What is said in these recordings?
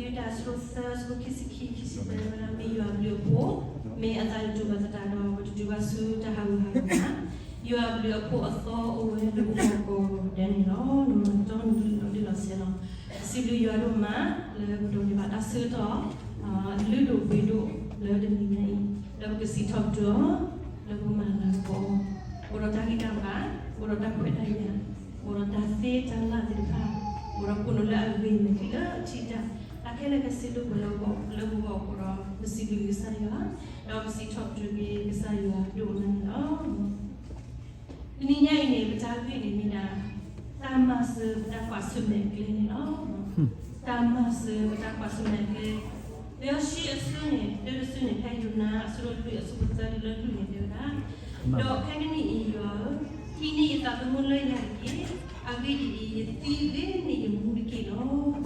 မ့ၢ်တၢ်အဆၢဒိၣ်သၢ အဆၢဖိခံဆံခံ ခံဆံသၢဝဲဒၣ် မ့ၢ်ယွၤအဘျုးအဖှိၣ်, မ့ၢ်အသးတတူာ်ဘၣ်သတးဒီး ပတတုၤဘၣ်ဆူတၢ်ဟးဂူာ်ဟးဂီၤဘၣ်. ယွၤအဘျုးအဖှိၣ်အသီအိၣ်ဝဲလၢပဂီၢ်ကိးဂၤဒဲးန့ၣ်လီၤ. နီၢ်နီၢ်တီနုာ်လီၤဒုးလီၤဆဲးလီၤ. စံးဘျုးယွၤဒိၣ်မး လၢပဒိးန့ၢ်ဘၣ်တၢ်ဆၢကတီၢ် အလုၢ်ဒိၣ်ပှ့ၤဒိၣ်လၢတနံၤညါအံၤ, ဒီးပကစံးထီၣ်ပတြၢၤအီၤ လၢပမၤလၤကပီၤအီၤ, အိၣ်ဒီးတၢ်ဂံၢ်တၢ်ဘါ, အိၣ်ဒီးတၢ်ခွဲးတၢ်ယာ်, အိၣ်ဒီးတၢ်သ့တၢ်လၢ်သ့ၣ်တဖၣ်, အိၣ်ဒီးကိးနီၢ်လၢအဂ့ၤန့ၣ် လၢအထံတၢ်, တၢ်ခဲလၢာ်ကဆ့ဒိၣ်ပှၤလၢပဂီၢ်အဃိဒီး ပစံးဘျုးကစၢ်ယွၤ, ဒီးပစံးထီၣ်ပတြၢၤက့ၤကစၢ်ယွၤဒိၣ်မးန့ၣ်လီၤ. တနံၤညါအံၤန့ၣ် ပတၢ်ဂ့ၢ်န့ၣ်မ့ၢ်ဒၣ် တၢ်မၤစၢၤပတၢ်ကွၢ်ဆၢၣ်မဲာ်အကျဲန့ၣ်လီၤ. တၢ်မၤစၢၤပတၢ်ကွၢ်ဆၢၣ်မဲာ်အကျဲ, လံာ်စီဆှံအဆၢန့ၣ် တၢတဆၢန့ၣ် ဖဲယိၤနါ အဆၢဒိၣ်လွံၢ် အဆၢဖိသၢလၢလွံၢ်န့ၣ် တဲဝဲဒၣ်, ဒီးခဲကနံၣ်အံၤ ယွၤဧၢ, ဟံးန့ၢ်ယသးသမူလၢယၤတက့ၢ်. အဂ့ၢ်ဒ်အံၤ, ယသံဂ့ၤန့ၢ်ယမူတက့ၢ်လီၤ.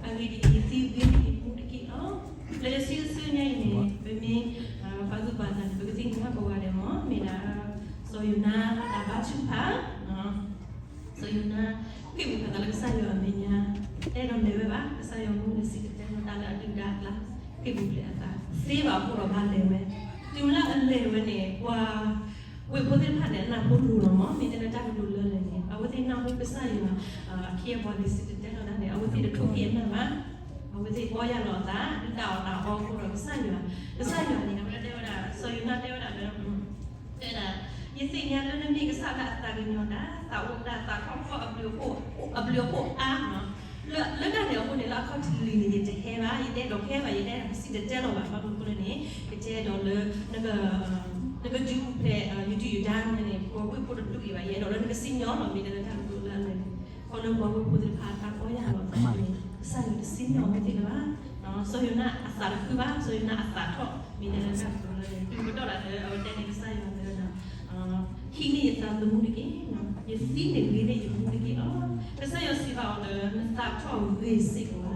အဂ့ၢ်ဒ်အံၤ, ယသံဂ့ၤန့ၢ်ယမူတက့ၢ်လီၤ. လံာ်စီဆှံအဆၢညါအံၤန့ၣ် ပမ့ၢ် ပာ်သူၣ်ပာ်သးန့ၣ် ပကသ့ၣ်ညါကိးဂၤဒဲးမ့ၢ် မ့ၢ်ဒၣ် စီၤယိၤနါအတၢ်ဘါထုကဖၣ်, စီၤယိၤနါ ဃ့ၢ်ပူၤဖျဲးအသးလၢကစၢ်ယွၤအမဲာ်ညါ, တအဲၣ်ဒိးလဲၤဝဲဘၣ်, ကစၢ်ယွၤမၢလီၤစံၣ်တဲၤတဲလီၤတၢ်လၢအဒုၣ်အဒါအကျါ, ဃ့ၢ်ပူၤဖျဲးအသးသ့ဘၣ်အဃိဒီးဘၣ်လဲၤဝဲ, တုၤမ့ၢ်လၢအလဲၤဝဲန့ၣ် ပှၤ ဝ့ၢ်ဖိသ့ၣ်တဖၣ်န့ၣ် အနၢ်ဖိလိၤလီၤမး, မ့ၢ်တဲလၢတၢ်ကတိၤလၢလဲၣ်န့ၣ် အဝဲသ့ၣ်နၢ်ဟူကစၢ်ယွၤ အခ့အပှၤလၢစံၣ်တဲၤတဲလီၤတၢ်န့ၣ် အဝဲသ့ၣ်တထိၣ်က့ၤအနၢ်ဘၣ်, အဝဲသ့ၣ်ပီၢ်ယၢ်လီၤအသး ဒုၣ်တၢ်အီၣ်တၢ်အီအဃိဒီး ကစၢ်ယွၤ, ကစၢ်ယွၤန့ၣ် အဝဲဒၣ်တဲဝဲဒၣ် စီၤယိၤနါတဲဝဲဒၣ်လၢ တဲဒၣ်, ယသ့ၣ်ညါလၢနမ့ၢ်ကစၢ်လၢအသးကညီၤတၢ်, သးအိၣ်တၢ်သးထီၣ်ဖီၣ်အဘျုးအဖှိၣ်အါမး, လၢတၢ်န့ၣ်အဃိန့ၣ် လၢအခီၣ်ထံးလံၤန့ၣ် ယတဟဲဘၣ်, ယတအဲၣ်ဒိးဟဲဘၣ်, ယတအဲၣ်ဒိးစံၣ်တဲၤတဲလီၤဘၣ်, ဘၣ်မနုၤအဃိလဲၣ်န့ၣ် ယတအဲၣ်ဒိးလၢ နကဒုးပူၤဖျဲး ယဒုၣ်ယဒါန့ၣ် ပှၤဝ့ၢ်ဖိတဒူၣ်အံၤဘၣ်, ယအဲၣ်ဒိးလၢနကစံၣ်ညီၣ်လီၤ မ့ၢ်တဲလၢတၢ်ကတိၤလၢအလဲၣ်န့ၣ်, ခီလၢပှၤဝ့ၢ်ဖိသ့ၣ်တဖၣ်တၢ်ပီၢ်ယၢ်လီၤအသးန့ၣ် ကစၢ်ယွၤတစံၣ်ညီၣ်အဝဲသ့ၣ်လၢၤဘၣ်. စီၤယိၤနါအသးတဃုဘၣ်, စီၤယိၤနါအသးထီၣ် မ့ၢ်တဲလၢတၢ်ကတိၤလၢအလဲၣ်, တုၤပတီၢ်ဒၣ်လၢအဝဲတဲန့ၣ် ကစၢ်ယွၤတဲဝဲဒၣ် ဟံးန့ၢ်ယသးသမူတက့ၢ်, ယသံန့ၣ်ဂ့ၤန့ၢ်ယမူတက့ၢ်လီၤ. ကစၢ်ယွၤစံးဘၣ်အီၤလၢ နသးထီၣ်ဂ့ၤစ့ၢ်ကီးဧါ,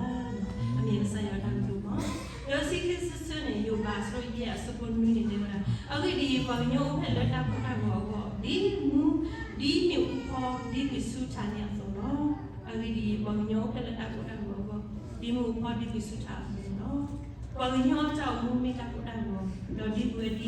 အမ့ၢ်ကစၢ်ယွၤတၢ်ကတိၤမး. လံာ်စီဆှံအဆၢန့ၣ် ယိၤဘး အဆၢဒိၣ်ယဲၢ် အဆၢဖိနွံန့ၣ်တဲဝဲဒၣ်, အဂ့ၢ်ဒ်အံၤ, ပှၤကညီအိၣ်ဖျဲၣ်လၢတၢ်ကိၢ်တၢ်ဂီၤအဂီၢ်, ဒ်မူ, ဒ်မ့ၣ်အူဖီဒံကွံာ်ဆူထးန့ၣ်အသိးလီၤ. အဂ့ၢ်ဒ်အံၤ, ပှၤကညီအိၣ်ဖျဲၣ်လၢတၢ်ကိၢ်တၢ်ဂီၤအဂီၢ်, ဒ်မ့ၣ်အူဖီဒံကွံာ်ဆူထးအသိးန့ၣ်လီၤ. ပှၤကညီအတၢ်အိၣ်မူမ့ၢ်တၢ်ကိၢ်တၢ်ဂီၤ, ဒီးဒံကွံာ်ဝဲဒ်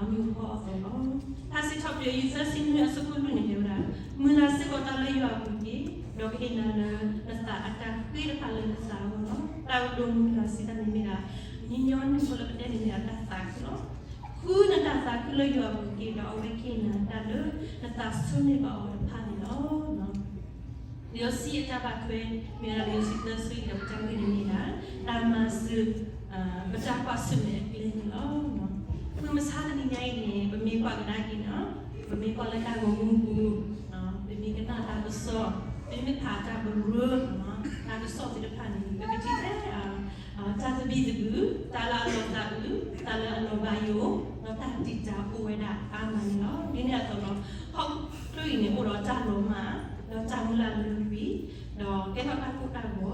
မ့ၣ်အူဖီအသိးလီၤ. တၢ်စံးထီၣ်ပတြၢၤ ယုၢ်သၢဆံနွံ အဆၢဖိလွံၢ်န့ၣ်တဲဝဲဒၣ်, မုၢ်လၢ်စ့ၢ်ကီးတၢ်လၢယွၤအပူၤတက့ၢ်, ဒီးကဟ့ၣ်နၤလၢနသးအတၢ်ဃ့တဖၣ်လၢနသးအဂီၢ်လီၤ. တၢ်ကတိၤမုၢ်လၢ်စံးတၢ်န့ၣ်မ့ၢ်ဒၣ်, ညီညီနုၢ်ဖိလၢပတဲန့ၣ်မ့ၢ်ဒၣ်တၢ်သးခုလီၤ. ဃုနတၢ်သးခုလၢယွၤအပူၤတက့ၢ်, ဒီးအဝဲကဟ့ၣ်နၤတၢ်လၢနသးဆၢန့ၢ်ဘၣ်အီၤတဖၣ်န့ၣ်လီၤ. လံာ်စီဆှံအတၢ်ဘၣ်ထွဲ မ့ၢ်ဝဲဒၣ်လံာ်စီဆှံသၢဆၢအံၤဒီး ပတၢ်ဂ့ၢ်န့ၣ်မ့ၢ်ဒၣ် တၢ်မၤစၢၤ ပတၢ်ကွၢ်ဆၢၣ်မဲာ်အကျဲန့ၣ်လီၤ. မုၢ်မဆါတနံၤညါအံၤန့ၣ် ပမ့ၢ်ကွၢ်ကဒါက့ၤန့ၣ်, ပမ့ၢ်ကွၢ်လၢတၢ်ဂီၤမူပူၤ, ပမ့ၢ်ကနၣ်တၢ်ကစီၣ်, ပမ့ၢ်ဖးတၢ်ပရၢ, တၢ်ကစီၣ်သ့ၣ်တဖၣ်န့ၣ် ပကထံၣ်ထဲ တၢ်သဘံၣ်သဘုၣ်, တၢ်လၢအလီၤသးအုး, တၢ်လၢအလီၤဘၣ်ယိၣ်, ဒီးတၢ်တံာ်တာ်အိၣ်ဝဲဒၣ်အါမးန့ၣ်လီၤ. ဒ်န့ၣ်အသိးဒီး ဟီၣ်ခိၣ်ချၢအံၤန့ၣ် အိၣ်ဒီးတၢ်လီၤမၢ်, ဒီးတၢ်မုၢ်လၢ်လၢပှဲၤ, ဒီးကဲထီၣ်တၢ်ကိၢ်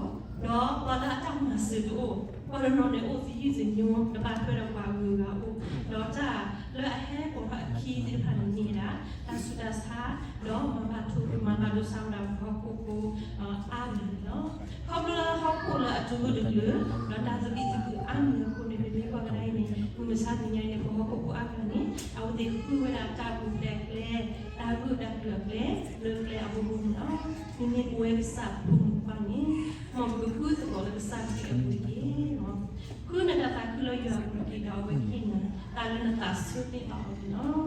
တၢ်ဂီၤ, ဒီးပှၤလၢအတၢ်မၤစၢၤတအိၣ်, ပှၤတနီၤန့ၣ်အိၣ်သယုၢ်သညိ, တဘၣ်ထွဲဒီးပှၤဂုၤဂၤအအိၣ်, ဒီးတၢ်လၢအဟဲပိာ်ထီၣ်အခံသ့ၣ်တဖၣ်န့ၣ်မ့ၢ်ဝဲဒၣ် တၢ်ဆူးတၢ်ဆါ, ဒီးမၤဘၣ်ထိ မၤဘၣ်ဒိဆါဝဲဒၣ်ပှၤဟီၣ်ခိၣ်ဖိအါဂၤန့ၣ်လီၤ. ခီဖျိလၢဟီၣ်ခိၣ်လၢအတဂၢၢ်တကျၢၤ, ဒီးတၢ်သဘံၣ်သဘုၣ်အါမံၤအဃိန့ၣ် ပမ့ၢ်ကွၢ်ကဒါအံၤန့ၣ် မုၢ်မဆါတနံၤညါအံၤန့ၣ် ပှၤဟီၣ်ခိၣ်ဖိအါဂၤန့ၣ် အဝဲသ့ၣ်ဃုဝဲဒၣ်တၢ်ပူၤဖျဲးအကျဲ, တၢ်ဂၢၢ်တၢ်ကျၢၤအကျဲ, လၢကျဲအဘိဘိန့ၣ်လီၤ. မ့မ့ၢ်ပဝဲကစၢ်ဖိမုၣ်ဖိခွါန့ၣ် မ်ပကဃုသကိးလၢကစၢ်ခရံာ်အပူၤတက့ၢ်. ဃုနတၢ်သးခုလၢယွၤအပူၤတက့ၢ်, ဒီးအဝဲကဟ့ၣ်နၤ တၢ်လၢနသးဆၢန့ၢ်ဘၣ်အီၤန့ၣ်လီ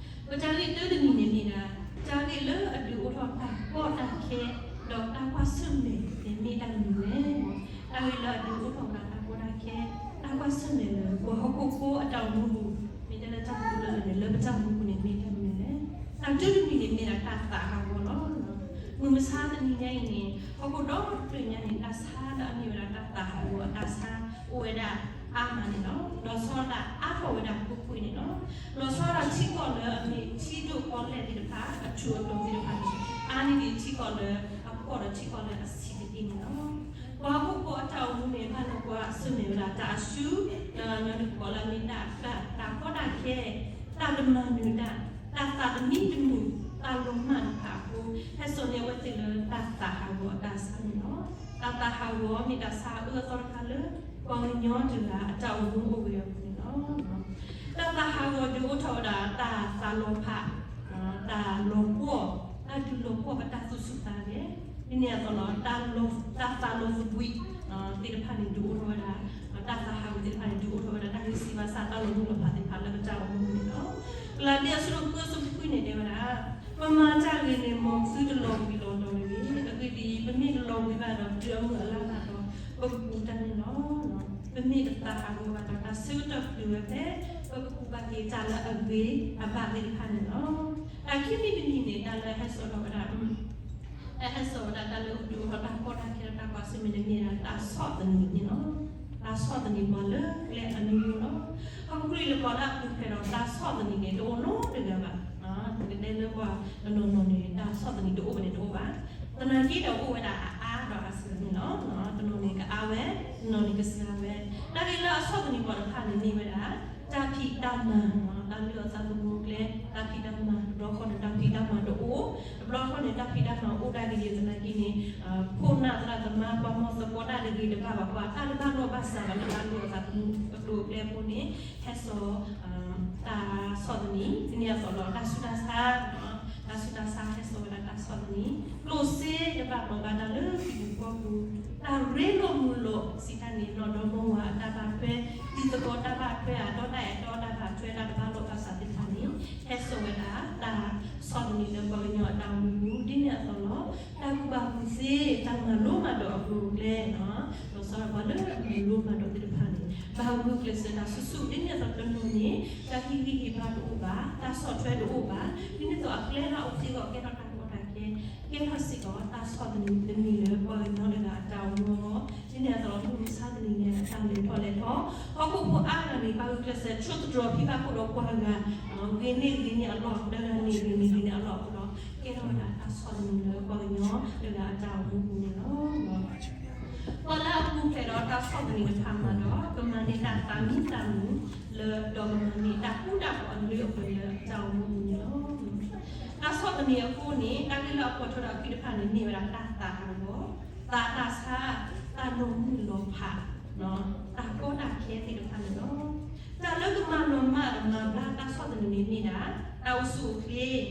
ၤ. ပတၢ်ဂ့ၢ်တၢတမံၤန့ၣ်မ့ၢ်ဒၣ် တၢ်ဂ့ၢ်လၢအဒုးအိၣ်ထီၣ်တၢ်ကီတၢ်ခဲ ဒီးတၢ်ကွၢ်ဆၢၣ်မဲာ်န့ၣ်မ့ၢ်တၢ်မနုၤလဲၣ်. တၢ်ဂ့ၢ်လၢအဒုးအိၣ်ထီၣ်ဝဲဒၣ်တၢ်ကီတၢ်ခဲ တၢ်ကွၢ်ဆၢၣ်မဲာ်လၢ ပှၤဟီၣ်ခိၣ်ဖိအတၢ်အိၣ်မူပူၤ မ့ၢ်တဲလၢတၢ်ကတိၤလၢလၢ်န့ၣ် လၢပတၢ်အိၣ်မူပူၤန့ၣ်မ့ၢ်တၢ်မနုၤလဲၣ်. တၢ်တၢတမံၤန့ၣ်မ့ၢ်ဒၣ်တၢ်သးဟးဂီၤလီၤ. မုၢ်မဆါတနံၤညါအံၤန့ၣ် ဟီၣ်ခိၣ်ဒီတဖျၢၣ်ညါန့ၣ် တၢ်ဆါလၢအမ့ၢ်ဝဲဒၣ်တၢ်သးဟးဂီၤအတၢ်ဆါ အိၣ်ဝဲဒၣ်အါမးန့ၣ်လီၤ. လီၤဆီဒၣ်တၢ်အါထီၣ်ဝဲဒၣ်ကွ့ၢ်ကွ့ၢ်န့ၣ်လီၤ. လီၤဆီဒၣ်ထံကီၢ်လၢအမ့ၢ်ထံဒိၣ်ကီၢ်လဲၢ်သ့ၣ်တဖၣ် အထူးအတီၤသ့ၣ်တဖၣ်န့ၣ် အါန့ၢ်ဒံးထံကီၢ်လၢအကီၢ်ဒီးထံကီၢ်လၢအဆံးတက့ၢ်န့ၣ်လီၤ. ပှၤဟီၣ်ခိၣ်ဖိအတၢ်အိၣ်မူန့ၣ် ဘၣ်လၢပှၤဆၢၣ်မဲာ်ဝဲဒၣ်တၢ်အရှုံး လၢညီနုၢ်ကီၢ်လၢအမ့ၢ်တၢ်အကျၢ် တၢ်ကီတၢ်ခဲ တၢ်တမၤနၢၤတၢ် တၢ်သးတမံတမုာ် တၢ်လီၤမၢ်တဖၣ်အဃိ ဟဲစိာ်န့ၢ်အဝဲသ့ၣ်လၢတၢ်သးဟးဂီၤအတၢ်ဆါန့ၣ်လီၤ. တၢ်သးဟးဂီၤမ့ၢ်တၢ်ဆါအ အသီတခါလၢ ပှၤကညီတဂၤအတၢ်အိၣ်မူအိၣ်ဂဲၤအပူၤန့ၣ်လီၤ. တၢ်သးဟးဂီၤဒုးအိၣ်ထီၣ်ဝဲဒၣ် တၢ်သးလီၤဖး, တၢ်လီၤပှီၢ်, တၢ်ဒုးလီၤပှီၢ်ပတၢ်သူၣ်ဆူၣ်သးဂဲၤ, ဒ်န့ၣ်အသိးလီၤ တၢ်သးလီၤသဘှံးသ့ၣ်တဖၣ်န့ၣ် ဒုးအိၣ်ထီၣ်ဝဲဒၣ်, တၢ်သးဟးဂီၤသ့ၣ်တဖၣ်န့ၣ် ဒုးအိၣ်ထီၣ်ဝဲဒၣ် တၢ်ဂံၢ်စၢ်ဘါစၢ် တၢ်လီၤမုၢ်လီၤဖးသ့ၣ်တဖၣ်လၢပတၢ်အိၣ်မူပူၤန့ၣ်လီၤ. ကလၤတံ အဆၢဒိၣ်ဃု အဆၢဖိခွံန့ၣ် တဲဝဲဒၣ် ပမၤတၢ်ဂ့ၤန့ၣ် မ်သုတလီၤဘှံးလီၤတီၤတဂ့ၤ. အဂ့ၢ်ဒ်အံၤ, ပမ့ၢ်တလီၤဘှံးဘၣ်ဒီး တုၤအမုၢ်အလၢ်လၢ်ဒီး ပကကူးတၢ်န့ၣ်လီၤ. ပမ့ၢ်တသးဟးဂီၤဘၣ်ဒီး တၢ်ဆၢကတီၢ်တုၤဝဲဖဲ ပကကူးဘၣ်က့ၤတၢ်လၢအဂ့ၤအဘၣ်သ့ၣ်တဖၣ်န့ၣ်လီၤ. တၢ်ခံမံၤတမံၤန့ၣ် တၢ်လၢဟဲစိာ်ထီၣ်ဝဲဒၣ် တၢ်ဟဲစိာ်ဝဲဒၣ်တၢ်လၢအဒုးအိၣ်ထီၣ်တၢ်ကီတၢ်ခဲ တၢ်ကွၢ်ဆၢၣ်မဲာ်န့ၣ်မ့ၢ်ဒၣ် တၢ်ဆီၣ်သနံးန့ၣ်လီၤ. တၢ်ဆီၣ်သနံးပှၤလၢကျဲအမျိုးမျိုးလီၤ. ဟီၣ်ခိၣ်ချၢလၢပှၤလၢအပူၤဖျဲးဒီးတၢ်ဆီၣ်သနံးန့ၣ် တအိၣ်နီတဂၤဘၣ်. ပကတဲလၢပှၤတနီၤနီၤန့ၣ် တၢ်ဆီၣ်သနံးတအိၣ်ဘၣ်န့ၣ်တအိၣ်ဘၣ်. သနာ်က့ဒီးအိၣ်ဝဲဒၣ်အအါဒီးအစှၤန့ၣ်လီၤ. တနီၤန့ၣ်ကအါဝဲ, တနီၤန့ၣ်ကစှၤဝဲ. တၢ်ဂ့ၢ်လၢအဆီၣ်သနံးပှၤတဖၣ်န့ၣ်မ့ၢ်ဝဲဒၣ် တၢ်ဖံးတၢ်မၤ, တၢ်လုၢ်အီၣ်သးသမူကျဲ, တၢ်ဖံးတၢ်မၤ, တဘျီဃီန့ၣ် တၢ်ဖံးတၢ်မၤတအိၣ်, တဘျီဃီန့ၣ် တၢ်ဖံးတၢ်မၤအိၣ်ဒၣ်ကယဲၢ်သနာ်က့န့ၣ် ခိၣ်နၢ်သရၣ်သမါ ပှၤမီၤသကိးတၢ်တဂ့ၤတဘၣ်ဘၣ် ပှၤတၢ်တဘၣ်လိာ်ဘၣ်စးဘၣ်လၢတၢ်လုၢ်အီၣ်သးသမူအကျိၤအကျဲအဃိန့ၣ် ဟဲစိာ် တၢ်ဆီၣ်သနံး, ဒ်န့ၣ်အသိးလီၤ တၢ်ဆူးတၢ်ဆါ, တၢ်ဆူးတၢ်ဆါဟဲစိာ်ဝဲဒၣ်တၢ်ဆီၣ်သနံး, ကျိၣ်စ့တဘၣ်လိာ်ဘၣ်တၢ်လၢဟံၣ်ပူၤဃီပူၤ, တၢ်ရ့လိာ်မုာ်လိာ်စံးတၢ်န့ၣ် နီၢ်ဒီမါဝၤအတၢ်ဘၣ်ထွဲ, တံၤသကိးတၢ်ဘၣ်ထွဲ, အဒီတၢ်အဲၣ်တီတၢ်ဘၣ်ထွဲ တၢ်တဘၣ်လိာ်ဘၣ်စးသ့ၣ်တဖၣ်န့ၣ် ဟဲစိာ်ဝဲဒၣ် တၢ်ဆီၣ်သနံးလၢပှၤကညီအတၢ်အိၣ်မူပူၤ, ဒ်န့ၣ်အသိးလီၤ တၢ်ကူၣ်ဘၣ်ကူၣ်သ့, တၢ်မၤလိမၤဒိးအကျိၤအကျဲ, လီၤဆီဒၣ်ပှၤလၢအမၤလိမၤဒိးသ့ၣ်တဖၣ်န့ၣ် ဘၣ်ဂုာ်ကျဲးစၢးတၢ်ဆူၣ်ဆူၣ် ဒ်န့ၣ်အသိးတနီၤန့ၣ် တၢ်ဟ့ၣ်ဂံၢ်ဟ့ၣ်ဘါတအိၣ်ဘၣ်, တၢ်ဆီၣ်ထွဲတအိၣ်ဘၣ်, ဒ်န့ၣ်အသိးအကျဲလၢအအိၣ်စ့ၢ်ကီး ကဲထီၣ်တၢ်ကီတၢ်ခဲ, ကဲထီၣ်စ့ၢ်ကီးတၢ်ဆီၣ်သနံးတမံၤလၢပှၤကညီတဂၤအတၢ်အိၣ်မူအဂီၢ်, ဒ်န့ၣ်အသိးလီၤ မုၢ်မဆါတနံၤညါအတၢ်လဲၤထီၣ်လဲၤထီ, ဟီၣ်ခိၣ်ဖိအါဂၤန့ၣ် ဘၣ်ဂုာ်ကျဲးစၢး ဆိတတြီၤဖံးဘၣ်ခိၣ်ဒီးပှၤဂၤ ဂ့ၤန့ၢ်ဂ့ၤန့ၢ်အလီၢ်, တဂၤန့ၣ်ဂ့ၤန့ၢ်ဂ့ၤန့ၢ်အလီၢ်အဃိဒီး ကဲထီၣ်ဝဲဒၣ်တၢ်ဆီၣ်သနံးလၢပှၤကညီတဂၤအတၢ်အိၣ်မူပူၤန့ၣ်လီၤ. ပှၤလၢအပူၤဖျဲးဒီးတၢ်ဆီၣ်သနံးတဖၣ်မးဒီး ကမၤန့ၢ်တၢ်သးမံသးမုာ်လၢ ဒီးကမၤန့ၢ်တၢ်ဃူတၢ်ဖိးအလုၢ်အပှ့ၤလၢအတၢ်အိၣ်မူပူၤန့ၣ်လီၤ. တၢ်ဆီၣ်သနံးအဃိန့ၣ် တၢ်ဂ့ၢ်လၢအပိာ်ထွဲဒီးအခံတဖၣ်န့ၣ် မ့ၢ်ဝဲဒၣ်တၢ်သးဟးဂီၤ, သးတၢ်ဆါ, တၢ်နီၢ်မုၢ်လီၤဖး, တၢ်ကီတၢ်ခဲသ့ၣ်တဖၣ်န့ၣ်လီၤ. တၢ်လၢကမၤလီၤမၢ်ဒီးမၤဘျါတၢ်ဆီၣ်သနံးန့ၣ်မ့ၢ်ဒၣ် တၢ်အိၣ်ဆူၣ်အိၣ်ချ့,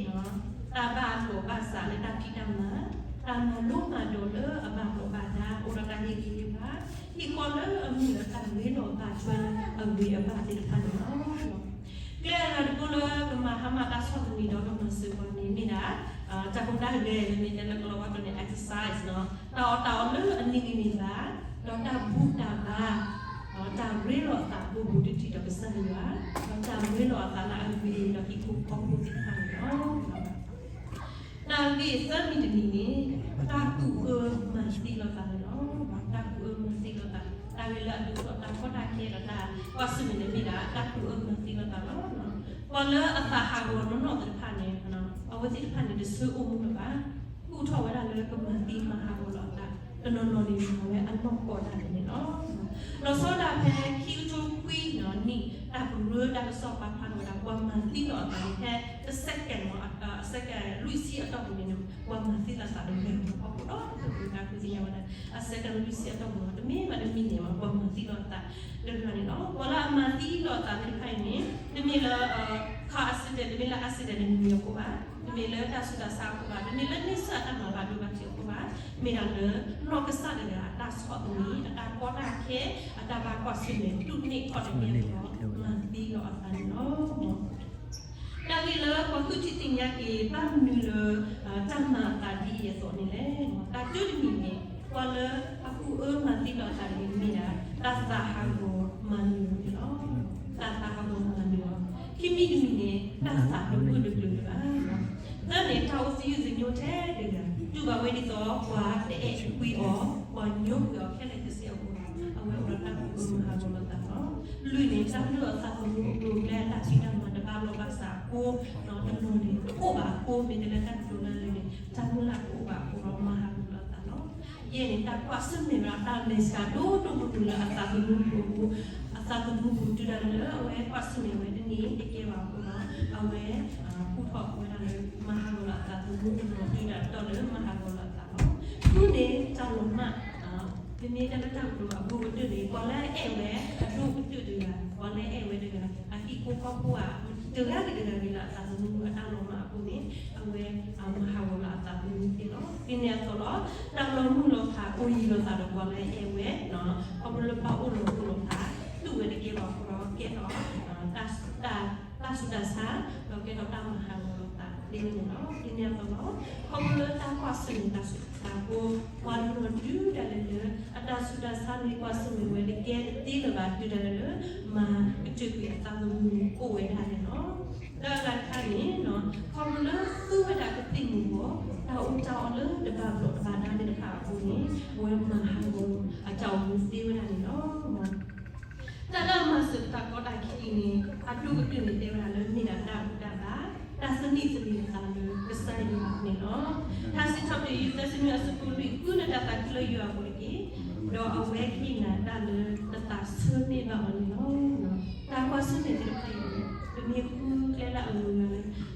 တၢ်ဘၣ်လိာ်ဘၣ်စးလၢတၢ်ဖံးတၢ်မၤ, တၢ်မၤလိမၤဒိးလၢအဘၣ်လိာ်ဘၣ်စး အိၣ်ဒီးတၢ်ဟ့ၣ်ဂံၢ်ဟ့ၣ်ဘါ, ဟံၣ်ဃီလၢအမုာ်ဒီးတၢ်ရ့လိာ်ဘၣ်ထွဲလၢအဂ့ၤအဘၣ်သ့ၣ်တဖၣ်န့ၣ်လီၤ. ကျဲအဂၤတဘိလၢကမၤဟါမၢ်တၢ်ဆီၣ်သနံးဒီးကမၤစၢၤပှၤန့ၣ်မ့ၢ်ဒၣ် တၢ်ဟူးတၢ်ဂဲၤ လၢမ့ၢ်တဲလၢကလီၤဝါကျိာ်န့ၣ် exercise တၢ်အီၣ်တၢ်အီလၢအန့ၢ်ဂံၢ်န့ၢ်ဘါ, ဒီးတၢ်ဘူၣ်တၢ်ဘါ, ဒီးတၢ်ရ့လိာ်အသးဘူးဘူးတံၢ်တံၢ်ဒီးကစၢ်ယွၤ, ဒီးတၢ်ရ့လိာ်အသးလၢအဂ့ၤဒီးဟံၣ်ဖိဃီဖိသ့ၣ်တဖၣ်န့ၣ်လီၤ. တၢ်ဂ့ၢ်သၢမံၤတမံၤန့ၣ် တၢ်ကူၣ်အၢမၤသံလိာ်သးန့ၣ်လီၤ. တၢ်ကူၣ်အၢမၤသံလိာ်သး, တၢ်ဂ့ၢ်လၢအဒုးအိၣ်ထီၣ်တၢ်ကီတၢ်ခဲဒီးတၢ်ကွၢ်ဆၢၣ်မဲာ်န့ၣ်မ့ၢ်ဒၣ် တၢ်ကူၣ်အၢမၤသံလိာ်သးလီၤ. ပှၤလၢအသးဟးဂီၤနီၢ်နီၢ်သ့ၣ်တဖၣ်န့ၣ် အဝဲသ့ၣ်တဖၣ်န့ၣ် တဆၢအိၣ်မူလၢၤဘၣ်, ကူၣ်ထီၣ်ဝဲဒၣ်လၢကမၤသံမၤဟးဂီၤလိာ်အသး, တနီၤနီၤန့ၣ်မၤဝဲအနီၢ်ကီၢ်ဒၣ်လဲာ်န့ၣ်လီၤ. လီၤဆီဒၣ်ဖဲခံကထိခွံနံၣ် တၢ်ကရၢတၢ်ကစီၣ်ပာ်ဖျါထီၣ်ဝဲဒၣ် ပှၤမၤသံလိာ်အသးန့ၣ် ဖဲတ second မ့ၢ် second လွံၢ်ဆံအတီၢ်ပူၤန့ၣ် ပှၤမၤသံလိာ်သးတဂၤန့ၣ် ဟီၣ်ခိၣ်ဒီတဖျၢၣ်ပူၤ တၢ်ကူၣ်သ့ၣ်ညါဝဲဒၣ် အ second လွံၢ်ဆံအတီၢ်ပူၤန့ၣ် တမ့ၢ်ဘၣ်တမံၤန့ၣ် ပှၤမၤသံလိာ်အသးတဂၤန့ၣ်လီၤ. ပှၤလၢအမၤသံလိာ်အသးသ့ၣ်တဖၣ်အံၤန့ၣ် တမ့ၢ်လၢ car accident တမ့ၢ်လၢ accident တမံၤမံၤအဃိဘၣ်, တမ့ၢ်လၢတၢ်ဆူးတၢ်ဆါအဃိဘၣ်, တမ့ၢ်လၢန့ဆၢၣ်အတၢ်မၤဘၣ်ဒိဘၣ်ထံးအဃိဘၣ်, မ့ၢ်ဒၣ်လၢ နီၢ်ကစၢ်တဂၤအတၢ်ဆီၣ်သနံး အတၢ်ကီတၢ်ခဲ အတၢ်ဘၣ်ကွၢ်ဆၢၣ်မဲာ် တူၢ်န့ၢ်ခီၣ်တကဲအဃိ မၤသံလိာ်အသးန့ၣ်လီၤ. တၢ်ဂ့ၢ်လၢပှၤဃုထံၣ်သ့ၣ်ညါက့ၤ ဘၣ်မနုၤလၢ တၢ်မၤအသးဒ်အံၤအသိးန့ၣ်လဲၣ်. တၢ်တၢတမံၤန့ၣ် ပှၤလၢအကူၣ်အၢမၤသံလိာ်အသးန့ၣ်မ့ၢ်ဒၣ် တၢ်သးဟးဂီၤမၤနၢၤအီၤန့ၣ်လီၤ. တၢ်သးဟးဂီၤမၤနၢၤအီၤ, ခံမံၤတမံၤန့ၣ် တၢ်သးတမုာ်တကျၢၤလၢၤဘၣ်. သၢန့ၣ် တၢ်အိၣ်သယုၢ်သညိထဲတဂၤ တူၢ်ဘၣ်ဝဲဒ်သိး ပှၤတအဲၣ်ကွံအီၤ, ပှၤညိကွံာ်အီၤခဲလၢာ်ခဲဆ့အဃိ အဝဲအိၣ်ဒီးတၢ်ကူၣ်အၢမၤဟးဂီၤလိာ်သးလီၤ. လွံၢ်န့ၣ် တၢ်လုၢ်အီၣ်သးသမူအကျိၤအကျဲ တၢ်ဖံးတၢ်မၤတဘၣ်လိာ်ဘၣ်စးအဃိ, တနီၤန့ၣ် တအိၣ်ဘၣ်အဃိ မ့ၢ်တဲလၢတၢ်ကတိၤလၢလၢ်န့ၣ် တၢ်မုၢ်လၢ်တအိၣ်ဘၣ်အဃိဒီး မၤဟးဂီၤလိာ်အသးလီၤ. ယဲၢ်န့ၣ် တၢ်ကွၢ်ဆၢၣ်မဲာ်ဝဲဒၣ်တၢ်မဲာ်ဆှးဒိၣ်ဒိၣ်မုၢ်မုၢ်လၢအသးသမူပူၤအဃိ, အသးသမူပူၤတုၤဒၣ်လၢ အဝဲကွၢ်ဆၢၣ်မဲာ်ဝဲတန့ၢ်တကဲဘၣ်အဃိဒီး အဝဲ ကူၣ်ထီၣ်ဝဲဒၣ်လၢ မၤဟးဂီၤလိာ်အသးသမူတနီၤတုၤဒၣ်တီလၢမၤဟးဂီၤလိာ်အသးလီၤ. ဃုန့ၣ် တၢ်လီၤမၢ် မ့မ့ၢ်တၢ်လၢတၢ်ကတိၤအဘူးကတၢၢ်န့ၣ် ပှၤလၢအအဲၣ်ဝဲအဒိၣ်ကတၢၢ်တဂၤ, ပှၤလၢအအဲၣ်ဝဲတဂၤ, အဟံၣ်ဖိဃီဖိဧါ, တဂၤဂ့ၤတဂၤဂ့ၤလၢအသးသမူအတၢ်လီၤမၢ်အဃိန့ၣ်, အဝဲမၤဟးဂီၤလၢအသးသမူသ့လီၤ. ဒ်န့ၣ်အသိးလီၤ, တၢ်လီၤမုၢ်လီၤဖးအိၣ်ယံၤလိာ်သးဒီးပှၤလၢအအဲၣ်ဝဲ, ခီဖျိလၢဘၣ်အိၣ်လီၤမုၢ်လီၤဖး, တူၢ်ဝဲတကဲဘၣ်အဃိဒီး ကဲထီၣ် တၢ်ဆူးတၢ်ဆါ, ဒီးကဲထီၣ်တၢ်မၤဟးဂီၤလိာ်သးသ့ဝဲန့ၣ်လီၤ. ဒ်န့ၣ်အသိးလီၤ, ခီဖျိလၢတၢ်ကွၢ်ဆၢၣ်မဲာ်တၢ်ဆူးတၢ်ဆါအဃိ, ပှၤတနီၤဒုးဒၣ်လဲာ်လၢ အတၢ်ဆူးတၢ်ဆါန့ၣ် ကွၢ်ဆၢၣ်မဲာ်ဝဲတကဲတသ့လၢၤဘၣ် ဒုးဒၣ်လဲာ်လၢ မၤကတၢၢ်ကွံာ်အသးသမူန့ၣ် အိၣ်ဝဲဒၣ်န့ၣ်လီၤ. ဒီးအဂၤတခါန့ၣ်, ခီဖျိလၢသူဝဲဒၣ်ကသံၣ်မူၤဘှီး, တၢ်အီၣ်တၢ်အီလၢတဘၣ်ဘျီးတဘၣ်ဒါသ့ၣ်တဖၣ်အဃိန့ၣ်, အဝဲမၤဟးဂီၤအတၢ်အိၣ်မူသ့ဝဲဒၣ်န့ၣ်လီၤ. တၢ်လၢအမၤစၢၤပတၢ်ကီတၢ်ခဲအံၤန့ၣ်, အဒိၣ်ကတၢၢ်န့ၣ်တဲဝဲဒၣ်လၢမ့ၢ်ဒၣ်တၢ်ဘူၣ်တၢ်ဘါ, တၢ်သန့ၤသန့ၤအသးလၢကစၢ်ယွၤန့ၣ်လီၤ. ထါစံးထီၣ်ပတြၢၤ ယုၢ်သၢဆံနွံအဆၢဖိလွံၢ်, ဃုနတၢ်သးခုလၢယွၤအပူၤတက့ၢ်, ဒီးအဝဲကဟ့ၣ်နၤတၢ်လၢနသးဆၢမ့ၢ်ဘၣ်အီၤန့ၣ်လီၤ. တၢ်ကွၢ်ဆၢၣ်မဲာ်သ့ၣ်တဖၣ်အံၤန့ၣ်, ပမ့ၢ်ဃုကျဲလၢအဂုၤအဂၤလၢ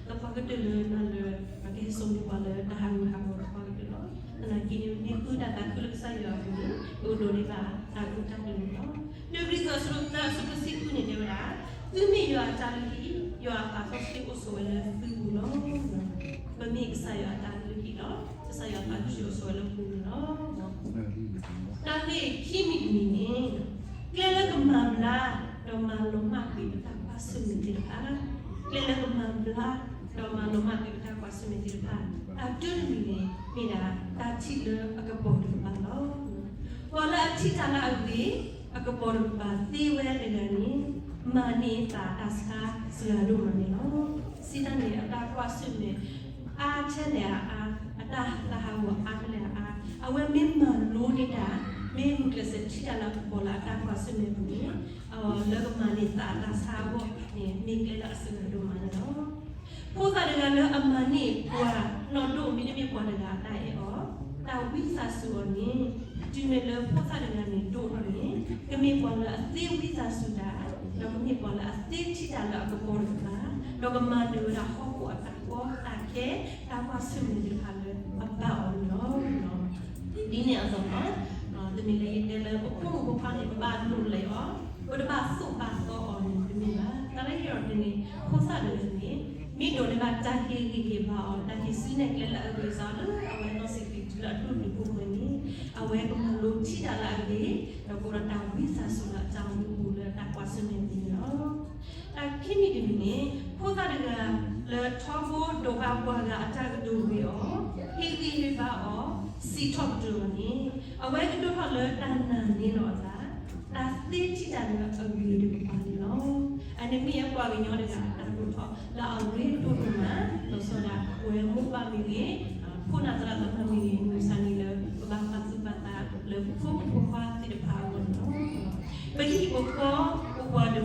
သပှၢ်ကတၢၢ်လၢနၤလၢ ပကဟဲစိာ်န့ၢ်ပှၤလၢတၢ်ဟးဂူာ်ဟးဂီၤသပှၢ်ကတၢၢ်လီၤ. သနာ်က့န့ၣ် ပမ့ၢ်ဃုတၢ်သးခုလၢကစၢ်ယွၤအပူၤန့ၣ်, ပကဒိးန့ၢ်ဘၣ်တၢ်အုၣ်တၢ်အၢန့ၣ်လီၤ. တၢ ကရံၣ်သူး အဆၢဒိၣ်သၢ အဆၢဖိတဆံဃုန့ၣ်တဲဝဲဒၣ်, သုမ့ၢ်ယွၤအတၢ်လုၢ်ဟံၣ်, ယွၤအသးစီဆှံအိၣ်ဆိးဝဲလၢသုပူၤလီၤ. ပမ့ၢ်ကစၢ်ယွၤအတၢ်လုၢ်ဟံၣ်လီၤ, ကစၢ်ယွၤအသးစီဆှံအိၣ်ဆိးဝဲလၢပူၤန့ၣ်လီၤ. တၢ်ဂ့ၢ်ခံမံၤတမံၤန့ၣ်, ကျဲလၢကမၤဘျါ, ဒီးမၤလီၤမၢ်ကွံာ်ပတၢ်ကွၢ်ဆၢၣ်မဲာ်သ့ၣ်တဖၣ်, ကျဲလၢကမၤဘျါ, ဒီးမၤလီၤမၢ်ကွံာ်ပတၢ်ကွၢ်ဆၢၣ်မဲာ်သ့ၣ်တဖၣ်, အဒိၣ်တမံၤန့ၣ် မ့ၢ်ဒၣ်တၢ်ထံၣ်လၢအကပီၤတကပၤလီၤ. ပှၤလၢအထံၣ်တၢ်လၢအဂ့ၤ, အကပီၤတကပၤသ့ဝဲတဂၤန့ၣ်, မၤန့ၢ်သးတၢ်ဆါစှၤဒိၣ်မးန့ၣ်လီၤ. စံးတၢ်န့ၣ် အတၢ်ကွၢ်ဆၢၣ်မဲာ် အါထဲလဲၣ်အါအါ, အတၢ်သးဟးဂီၤအါထဲလဲၣ်အါအါ, အဝဲမ့ၢ်မၤလိန့ၢ်တၢ်, မ့ၢ်ဂုာ်ကျဲးစၢးထံၣ်တၢ်လၢအကပီၤလၢအတၢ်ကွၢ်ဆၢၣ်မဲာ်အပူၤန့ၣ်, လၢကမၤန့ၢ်သးတၢ်ဆါအဂီၢ်န့ၣ် မ့ၢ်ကျဲလၢအစှၤဒိၣ်မးန့ၣ်လီၤ. ဖိသၣ်တဂၤလၢအမၤန့ၢ်ပှၤနီၢ်ဒိၣ် မ့တမ့ၢ်ပှၤတဂၤအတၢ်အဲၣ်အီၤ, တၢ်ဝံသးစူၤအီၤန့ၣ်, တုၤမ့ၢ်လၢဖိသၣ်တဂၤန့ၣ်ဒိၣ်ထီၣ်န့ၣ်, ကမ့ၢ်ပှၤလၢအသ့ဝံသးစူၤတၢ်, ဒီးကမ့ၢ်ပှၤလၢအသ့ထံၣ်တၢ်လၢအကပီၤတကပၤ, ဒီးကမၤနၢၤဝဲဒၣ်ဟီၣ်ခိၣ်အတၢ်ကီတၢ်ခဲ, တၢ်ကွၢ်ဆၢၣ်မဲာ်သ့ၣ်တဖၣ်လၢအဘၣ်အီၤန့ၣ်လီၤ. ဒ်န့ၣ်အသိးလီၤ, တမ့ၢ်လၢယတဲလၢပဖိမုၣ်ဖိခွါန့ၣ် ပဘၣ်ဒိးလဲအီၤ, ပတဘၣ်သိၣ်ဘၣ်သီအီၤန့ၣ်တမ့ၢ်ဘၣ်. တၢ်လၢယအဲၣ်ဒိးတဲန့ၣ်, ဖိသၣ်တဂၤန့ၣ် မ့ၢ်ဒိးန့ၢ်ဘၣ်တၢ်ဟ့ၣ်ဂံၢ်ဟ့ၣ်ဘါအီၤ, တၢ်ဟ့ၣ်ဆူနဲၣ်ကျဲလၢအဂ့ၤစ့ၢ်ကီးလၢအဝဲနီၢ်စံးကံၤတုၤလၢအဒိၣ်တုာ်ခိၣ်ဝဲန့ၣ်, အဝဲကမၤလိထံၣ်တၢ်လၢအဂ့ၤ, ဒီးကအိၣ်ဒီးတၢ်ဝံသးစူၤလၢအတၢ်အိၣ်မူအပူၤလၢတၢ်ကွၢ်ဆၢၣ်မဲာ်န့ၣ်လီၤ. တၢ်ခံမံၤတမံၤန့ၣ်, ဖိသၣ်တဂၤလၢထီဘိဒိးဘၣ်ပှၤဂၤအတၢ်ကတိၤဂ့ၤအီၤ, ဟ့ၣ်ဂံၢ်ဟ့ၣ်ဘါအီၤ, စံးထီၣ်ပတြၢၤအီၤန့ၣ်, အဝဲကဒိၣ်ထီၣ်လၢတၢ်နာ်န့ၢ်လီၤအသး, တၢ်သ့ထံၣ်တၢ်လၢအဂ့ၤတကပၤန့ၣ်လီၤ. အန့ၣ်မ့ၢ်ပှၤကညီတဂၤအတၢ်ဒိၣ်ထီၣ်လၢအရ့ဒိၣ်ဒိၣ်မး, လီၤဆီဒၣ် ပဝဲမိၢ်ပၢ်မ့ၢ်ဂ့ၤ, ဖိနၢ်သရၣ်သမါမ့ၢ်ဂ့ၤ, မုၢ်မဆါန့ၣ်လၢ ပဘၣ်ပာ်သူၣ်ပာ်သးလၢပဖိမုၣ်ဖိခွါသ့ၣ်တဖၣ်အဂီၢ်န့ၣ်လီၤ. ပဟံၣ်ပဃီ, ပပှၤတဝၢ,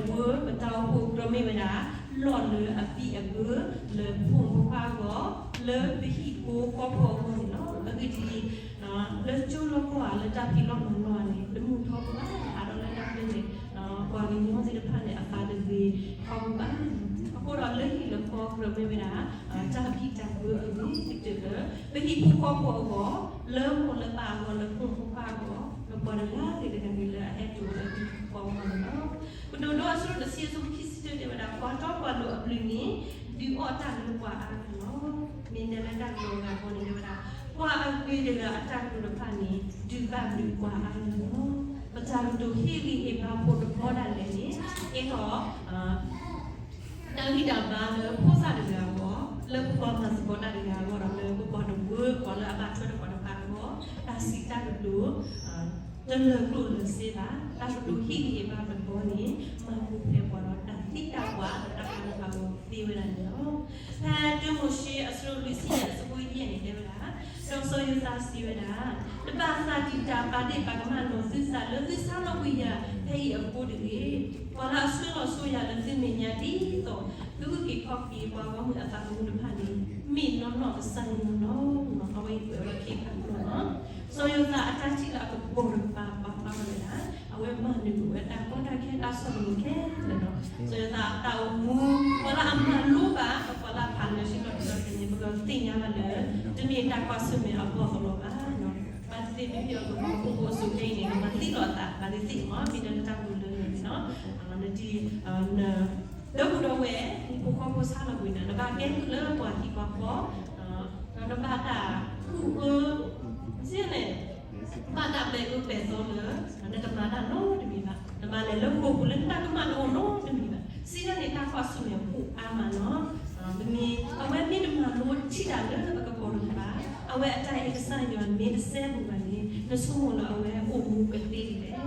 ပတၢ်အိၣ်ဖှိၣ်ကြၢးမ့ၢ်ဝဲဒၣ် လီၢ်လၢအဘံၣ်အဘၢ လၢပဖိမုၣ်ဖိခွါအဂီၢ်, လၢပဟံၣ်ဖိဃီဖိအဂီၢ်န့ၣ်လီၤ. အဂ့ၢ်ဒ်အံၤ, လၢကၠိလီၢ်ကီၢ်ဧါ, လၢတၢ်ဖံးလီၢ်မၤလီၢ်န့ၣ် တမုာ်ထီဘိဘၣ်, အါထီၣ်လၢတၢ်ဖဲန့ၣ် ပှၤကညီသ့ၣ်တဖၣ်န့ၣ် အသးတဂ့ၤထီဘိဘၣ်. အဃိဒီးလၢဟံၣ်လၢဃီကြၢးမ့ၢ်ဝဲဒၣ် တၢ်ဘံၣ်တၢ်ဘၢအဂ့ၤကတၢၢ်လၢ ပဟံၣ်ဖိဃီဖိအဂီၢ်, လၢမိၢ်လၢပၢ်အဂီၢ်, လၢဖိမုၣ်ဖိခွါအဂီၢ်, လၢပှၤတဂၤဂ့ၤတဂၤဂ့ၤလၢအဟဲတုၤလၢဟံၣ်ဖိဃီဖိအဂီၢ်န့ၣ်လီၤ. ကတိၤဒိ အဆၢဒိၣ်တဆံ အဆၢဖိခံဆံတၢ တဲဝဲဒၣ်, ပှၤတီပှၤလိၤအဘျုးန့ၣ် ဒုးအီၣ်တၢ်လၢပှၤအါဂၤလီၤ. မ့ၢ်တဲလၢတၢ်ကတိၤအဂၤဃီန့ၣ် တဲဝဲဒၣ်, ပှၤအဂ့ၤတဂၤအတၢ်ကတိၤတဖၣ်န့ၣ် ဒုးဘၣ်ဘျုးပှၤအါဂၤလီၤ. ပတၢ်ကတိၤဟ့ၣ်ဂံၢ်ဟ့ၣ်ဘါဖိတဘီဒၣ်လဲာ်န့ၣ် ကဲထီၣ် တၢ်ဂံၢ်တၢ်ဘါလၢဖိသၣ်တဂၤအဂီၢ်, လၢပပှၤမၤသကိးတၢ်တဂၤအဂီၢ်ဒီး လၢပပှၤတဝၢ ပှၤလၢအဘၣ်ထွဲဒီးပှၤတဖၣ်အဂီၢ်, တၢ်စံးတၢ်ကတိၤ တလၢာ်ကျိၣ်လၢာ်စ့ဘၣ်. တၢ်ကတိၤဟ့ၣ်ဂံၢ်ဟ့ၣ်ဘါတဘီန့ၣ် မၤပူၤဖျဲးပှၤဒီးတၢ်သံတၢ်ပှၢ်လၢတၢ်ဟးဂူာ်ဟးဂီၤသ့ဝဲဒၣ်န့ၣ်လီၤ. ဖဲတၢမိၤၡ့အဆၢဒိၣ်လွံၢ်ဆံယဲၢ်အဆၢဖိယဲၢ်န့ၣ် တဲဝဲဒၣ်, ဒီးစီၤယိၤသးစံးဝဲဒၣ်, တဘၣ်သးတံာ်တာ်ပာ်ဒ့ၣ်ပာ်ကမၣ်လီၤသုသးလၢသုဆါလီၤကွံာ်ယၤဖဲအံၤအဃိတဂ့ၤ. ပှၤလၢအဆှၢလီၤဆိယၤလၢသုမဲာ်ညါဒ်သိး သုဂုၢ်က့ၤခီၣ်က့ၤပှၤဂီၢ်မုၢ်အသးသမူတဖၣ်န့ၣ် မ့ၢ်နီၢ်နီၢ်ကစၢ်ယွၤလီၤ. အဝဲအံၤကွဲးဝဲခ့ခါကျိာ်လီၤ. စီၤယိၤသးအတၢ်ထံၣ်လၢအကပီၤတကပၤ ပာ်ဖျါဝဲဒၣ် အဝဲမၤနၢၤဝဲတၢ်ကီတၢ်ခဲတၢ်ဆီၣ်တံၢ်ခဲလၢာ်လီၤ. စီၤယိၤသးအတၢ်အိၣ်မူ ပှၤလၢအမၤလိဘၣ် ပှၤလၢအဖးလၢာ်ဆ့ၣ်နီၤထံလီၤက့ၤန့ၣ် ပကသ့ၣ်ညါဘၣ်လၢ တမ့ၢ်တၢ်ကွၢ်ဆၢၣ်မဲာ်အဘီၣ်သလီၤဘၣ်. မ့မ့ၢ်အကဘီဖိဖိအစိၤခဲအံၤန့ၣ် နမၤသံလီၤအသး ဘၣ်သ့ၣ်သ့ၣ်မ့ၢ် မ့ၢ်လၢနတၢ်ပူၤလၢနၤန့ၣ်လီၤ. နတံၤ န ဒီပုၢ်ဒီဝဲၢ် ဖိဃီဖိဆါလီၤကွံာ်နၤ နဘၣ်ကဲကုၢ်လၢပှၤဟံၣ်ပှၤဃီ ဒီးနဘၣ်တၢ်ကူၣ်အၢ စ့ၢ်န့ၣ် ဘၣ်တၢ်ပဲာ်အၢပဲာ်သီလၢ နတမၤတၢ်နီတမံၤဘၣ်. နမၤလဲၤလၢဃိာ်ပူၤလၢနတၢ်ကမၣ်တအိၣ်နီတမံၤဘၣ်. စံးဒ်န့ၣ် တၢ်ကွၢ်ဆၢၣ်မဲာ်အိၣ်အါမးလီၤ. မ့မ့ၢ် အဝဲမ့ၢ်တမၤလိထံၣ်တၢ်လၢအကပီၤတဖၣ် အဝဲအတၢ်အဲၣ်ကစၢ်ယွၤမ့ၢ်တစဲဘူးဘၣ်န့ၣ် နဆိကမိၣ်လၢအဝဲအိၣ်မူကသ့ဒ်လဲၣ်.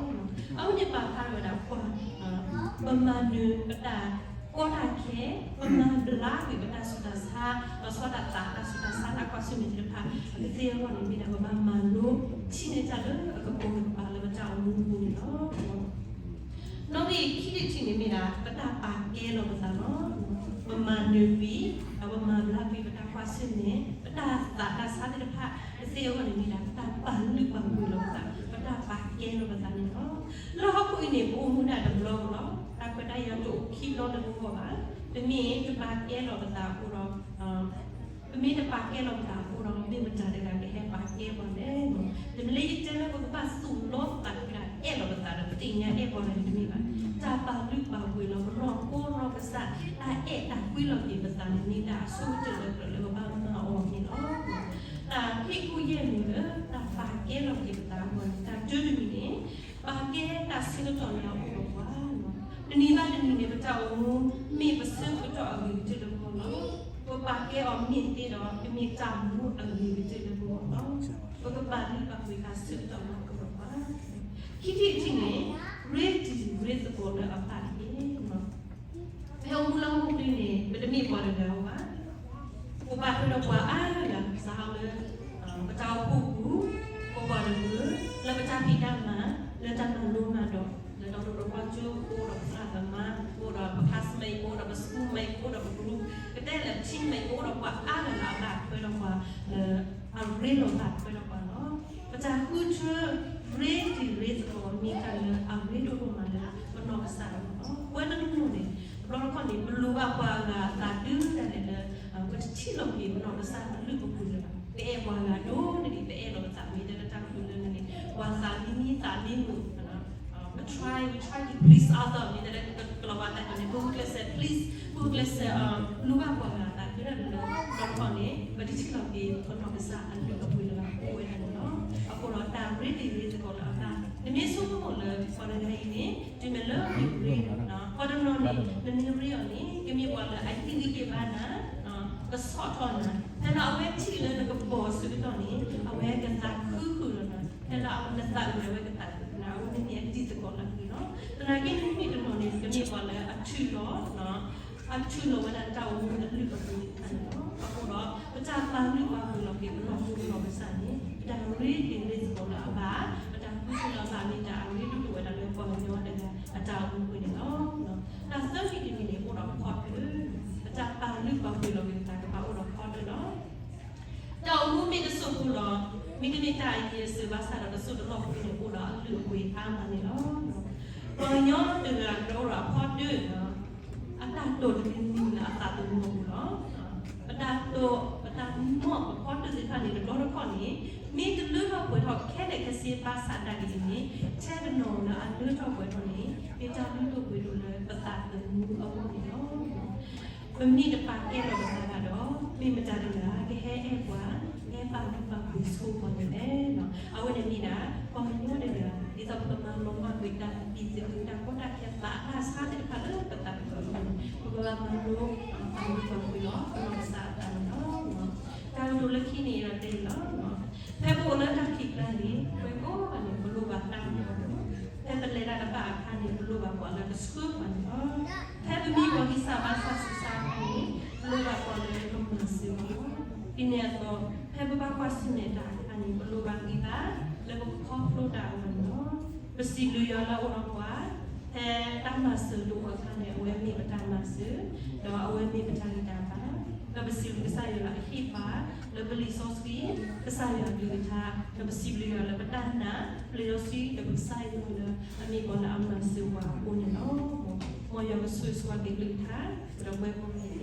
အဝဲန့ၣ်ပာ်ဖျါထီၣ်ဝဲဒၣ်ပှၤ ပမၤနၢၤပတၢ်ကီတၢ်ခဲ ပမၤဘျါကွံာ်ပတၢ်ဆူးတၢ်ဆါ ဒီးဆီတၢ်သး တၢ်ဆူးတၢ်ဆါ တၢ်ကွၢ်ဆၢၣ်မဲာ်သ့ၣ်တဖၣ် အကသ့အဂီၢ်န့ၣ်မ့ၢ်ဒၣ် ပဘၣ်မၤလိထံၣ်န့ၢ်တၢ်လၢအကပီၤတဖၣ်လၢပတၢ်အိၣ်မူအပူၤန့ၣ်လီၤ. နီၣ်ဂံၢ်ခံထံၣ်တထံၣ်န့ၣ်မ့ၢ်ဒၣ် ပတၢ်ပာ်ကဲလီၤပသးလီၤ. ပမၤနၢၤကွံာ် ဒီးပမၤဘျါကွံာ်ပတၢ်ကွၢ်ဆၢၣ်မဲာ် ပတၢ်သးတၢ်ဆါသ့ၣ်တဖၣ် ကသ့အဂီၢ်န့ၣ်မ့ၢ်ဒၣ် ပတၢ်ပာ်လုၢ်ပာ်ပှ့ၤလီၤပသး ပတၢ်ပာ်ကဲလီၤပသးန့ၣ်လီၤ. လၢဟီၣ်ခိၣ်အံၤန့ၣ် ပအိၣ်မူဒၣ်တဘျီလီၤ. တၢ်ခွဲးတၢ်ယာ်တအိၣ်ခံဘျီလၢပဂီၢ်ဘၣ်. ပမ့ၢ်တပာ်ကဲလီၤပသးအဃိဒီး ပမ့ၢ်တပာ်ကဲလီၤပသးအဃိဒီး မ့ၢ်မတၤတဂၤကဟဲပာ်ကဲပှၤလဲၣ်. တမ့ၢ်လၢယတဲလၢပကဘၣ်သူၣ်လီသးကွံာ်ဒၣ်အဲၣ်လီၤပသးဒီး ပသ့ၣ်ညါအဲၣ်ပှၤတဂၤန့ၣ်တမ့ၢ်ဘၣ်. တၢ်ပာ်လုၢ်ပာ်ပှ့ၤလီၤပနီၢ်ခိနီၢ်ကစၢ် တၢ်အဲၣ်တၢ်ကွံလီၤက့ၤပသးန့ၣ် မ့ၢ်တၢ်အဆိကတၢၢ်လၢကြၢးလၢပဘၣ်မၤအီၤန့ၣ်လီၤ. တၢ်ဟ့ၣ်ကူၣ်ယဲၢ်မံၤလၢ တၢ်ပာ်ကဲလီၤက့ၤပသးအဂီၢ်န့ၣ် တၢ်တၢတမံၤန့ၣ် ပာ်ကဲတၢ်ဆၢကတီၢ်လၢအအိၣ်ဒီးပှၤ တနံၤဘၣ်တနံၤန့ၣ် ပတၢ်အိၣ်မူ မ့ၢ်ပဆၢကတီၢ်အဂ့ၤကတၢၢ်လၢပဂီၢ်လီၤ. ပပာ်ကဲအီၤမ့ၢ်သ့ဒီး ကမ့ၢ်တၢ်မူအဂ့ၤကတၢၢ်လၢပဂီၢ်လီၤ. ပကပာ်လုၢ်ပာ်ပှ့ၤတၢ်ဆၢကတီၢ်လၢအအိၣ်ဒီးပှၤ ခံထံၣ်တထံၣ်န့ၣ် ရ့တံၤရ့သကိးလၢအဘၣ်တက့ၢ်. ဖဲအိၣ်မူလၢဟီၣ်ခိၣ်ချၢန့ၣ် ပတမ့ၢ်ပှၤတဂၤဧိၤဘၣ်. ပဘၣ်ထွဲဒီးပှၤအါဂၤ စးထီၣ်လၢ ပတၢ်အိၣ်ဖှိၣ်ပူၤ, ပပှၤတဂၤ, လၢပတၢ်ဖံးတၢ်မၤ, လၢတၢ်မၤလိမၤဒိး, လၢတၢ်ဒိၣ်ထီၣ်ပှၤကၠိ ပအိၣ်ဒီးပသရၣ်သမါ, ပအိၣ်ဒီးပ classmate, ပအိၣ်ဒီးပ schoolmate, ပအိၣ်ဒီးပ group, ကတဲလၢပ teammate, ပအိၣ်ဒီးပှၤအါဂၤလၢအဘၣ်ထွဲဒီးပှၤလၢ အရ့လိာ်ဘၣ်ထွဲဒီးပှၤလီၤ. ပတၢ်ဃုထၢ ရ့တံၤရ့သကိး မ့ၢ်တၢ်လၢအရ့ဒိၣ်ဒိၣ်မးလၢ ပနီၢ်ကစၢ်ဒၣ်ဝဲလီၤ. ပဝဲတနီၤနီၤန့ၣ် တဘျီတခီၣ်န့ၣ် ပလိၣ်ဘၣ်ပှၤအဂၤအသးဒုးဒၣ်လဲာ်လၢ ပတထံၣ်လီၤက့ၤပနီၢ်ကစၢ်အလုၢ်အပှ့ၤလၢၤဘၣ်. ပအဲၣ်ပှၤဂၤဒိၣ်န့ၣ် ပအဲၣ်လီၤပသး မ့ၢ်တဲလၢတၢ်ကတိၤလၢန့ၣ်န့ၣ် ပှၤသးမံမံသးမံမုာ် ပ try, we try to please other မ့ၢ်တဲလၢကလီၤဘၣ်တၢ်ကတိၤန့ၣ် ပဂုာ်ကျဲးစၢး please, ပဂုာ်ကျဲးစၢး လိၣ်ဘၣ်ပှၤဂၤအသး ကဲဒၣ်လၢ တဘျီတခီၣ်န့ၣ် ပတထံၣ်လီၤက့ၤပနီၢ်ကစၢ်အလုၢ်အပှ့ၤလၢၤဘၣ် အိၣ်ဝဲဒၣ်န့ၣ်လီၤ. အဃိဒီးတၢ်ရ့တံၤရ့သကိးလၢအဘၣ် နမ့ၢ်ဆိကမိၣ်လၢ ပှၤတဂၤအံၤန့ၣ် တုၤမ့ၢ်လၢအရ့ ပှၤတနီၤန့ၣ် နမ့ၢ်ရ့အီၤန့ၣ် ကမ့ၢ်ပှၤလၢအဟ့ၣ်ဂံၢ်ဟ့ၣ်ဘါနၤ ကဆီၣ်ထီၣ်နၤ ဖဲလၢအဝဲထံၣ်လၢနကပီၤအဆၢကတီၢ်န့ၣ် အဝဲကသးခုဃုာ်ဒီးနၤ ဖဲလၢအဝဲနသးအုးဒီးအဝဲကသးခုဃုာ်နၤ အဝဲန့ၣ်မ့ၢ်အတံၤသကိးလၢအဂ့ၤလီၤ. သနာ်က့န့ၣ် မ့ၢ်တနီၤန့ၣ် ကမ့ၢ်ပှၤလၢအထုးလီၤ အထုးလီၤဝဲဒၣ်တၢ်အိၣ်မူအလုၢ်အပှ့ၤတခါန့ၣ်လီၤ. အဃိဒီး ပတၢ်ပာ်လုၢ်ပာ်ပှ့ၤလီၤက့ၤပနီၢ်ခိနီၢ်ကစၢ်န့ၣ် ပတၢ်ရ့တံၤရ့သကိးလၢအဘၣ် ပတၢ်ဃုထၢလၢအဘၣ်မ့ၢ်တၢ်အရ့ဒိၣ်ဒိၣ်ဝဲဒၣ်လၢပှၤကညီတဂၤ အတၢ်အိၣ်မူအပူၤန့ၣ်လီၤ. တၢ်သၢထံၣ်တမံၤန့ၣ် အိၣ်ဒီးဖီတၢၢ် ပတၢ်ပာ်လုၢ်ပာ်ပှ့ၤလီၤက့ၤပသးကဘၣ်အိၣ်ဒီးဖီတၢၢ်လီၤ. တၢ်အိၣ်မူမ့ၢ်တစိၢ်ဖိလီၤ မ့တမ့ၢ်တၢ်အယံၤအစၢၤဘၣ်ဆၣ်ဒီးတစိၢ်တလီၢ်ဖိန့ၣ် အိၣ်ဒီးအလုၢ်အပှ့ၤအါမးန့ၣ်လီၤ. ပှၤကညီတဂၤကအိၣ်ဒီးအဖီတၢၢ်ဒီး အတၢ်တိာ်တမံၤမံၤလၢအသးသမူအပူၤလီၤ. ပတၢ်တိာ် ပတၢ်မီၢ် ပဖီတၢၢ်သ့ၣ်တဖၣ်န့ၣ် တဘျီတခီၣ်န့ၣ် မ့ၢ်တလၢထီၣ်ပှဲၤထီၣ်ခဲလၢာ်ခဲဆ့ဘၣ်ဆၣ်ဒၣ်အံၤန့ၣ် ထဲတနီၤလၢအလၢထီၣ်ပှဲၤထီၣ်န့ၣ် မ့ၢ်တၢ်လုၢ်ဒိၣ်ပှ့ၤဒိၣ်လၢပသးသမူအဂီၢ်န့ၣ်လီၤ. ပမ့ၢ်တပာ်ကဲလီၤပသးဘၣ်ဒီး မ့ၢ်မတၤတဂၤကဟဲအဲၣ်ပှၤ ဟဲပာ်လုၢ်ပာ်ပှ့ၤဆိပှၤန့ၣ်လဲၣ်. အဝဲန့ၣ်မ့ၢ်ဒၣ် ပှၤကညီတဂၤ ဒ်သိးပကမၤလီၤမၢ်ကွံာ်တၢ်သဘံၣ်သဘုၣ် တၢ်ကီတၢ်ခဲသးတၢ်ဆါသ့ၣ်တဖၣ်လၢပသးပူၤအဂီၢ်န့ၣ် ပကဘၣ်မၤလိ ပာ်လုၢ်ပာ်ပှ့ၤလီၤ ပနီၢ်ကစၢ်အသးန့ၣ်လီၤ. တၢ်ကတိၤလၢခံန့ၣ်ဒီးတဲအံၤလီၤ. ဖဲပအိၣ်လၢတၢ်ခံးကျါန့ၣ် ပှၤကိးဂၤန့ၣ် ပလိၣ်ဘၣ်တၢ်မၤလိ ဖဲပလဲၤတၢ်တဖၣ်အခါန့ၣ် ပလိၣ်ဘၣ်ပှၤလၢကဆှၢပှၤန့ၣ်လီၤ. ဖဲပမ့ၢ်ပှၤဂံၢ်စၢ်ဘါစၢ်ဆူးစၢ်အခါန့ၣ် ပလိၣ်ဘၣ်ပှၤလၢကမၤစၢၤပှၤလီၤ. ဒ်န့ၣ်အသိး ဖဲပဘၣ်ကွၢ်ဆၢၣ်မဲာ်တၢ်အခါန့ၣ် ပလိၣ်ဘၣ်ဂံၢ်ဘါလၢပကခီဖျိတၢ်အဂီၢ်န့ၣ်လီၤ. ပစံးဘျုးယွၤလၢအအိၣ်ဒီးပှၤ ဖဲတၢ်မၤစၢၤတအိၣ်အခါန့ၣ် အဝဲမ့ၢ်ပတၢ်မၤစၢၤ ဒီးအဝဲမ့ၢ်ပတၢ်ဂံၢ်တၢ်ဘါ ဒီးပစံးဘျုးကစၢ်ယွၤလၢအဟ့ၣ်ပှၤ လၢပလံာ်စီဆှံ ကစၢ်ယွၤအကလုၢ်ကထါ ဒီးပစံးဘျုးယွၤလၢပတၢ်နာ် ပလံာ်စီဆှံ ဒီးပကစၢ်ယွၤလၢအမ့ၢ်ပှၤလၢအမၤစၢၤပှၤအဃိန့ၣ်လီၤ. မ်ယွၤကဆိၣ်ဂ့ၤဆိၣ်ဝါက့ၤကလုၢ်ကထါ ဒီးပဝဲကိးဂၤ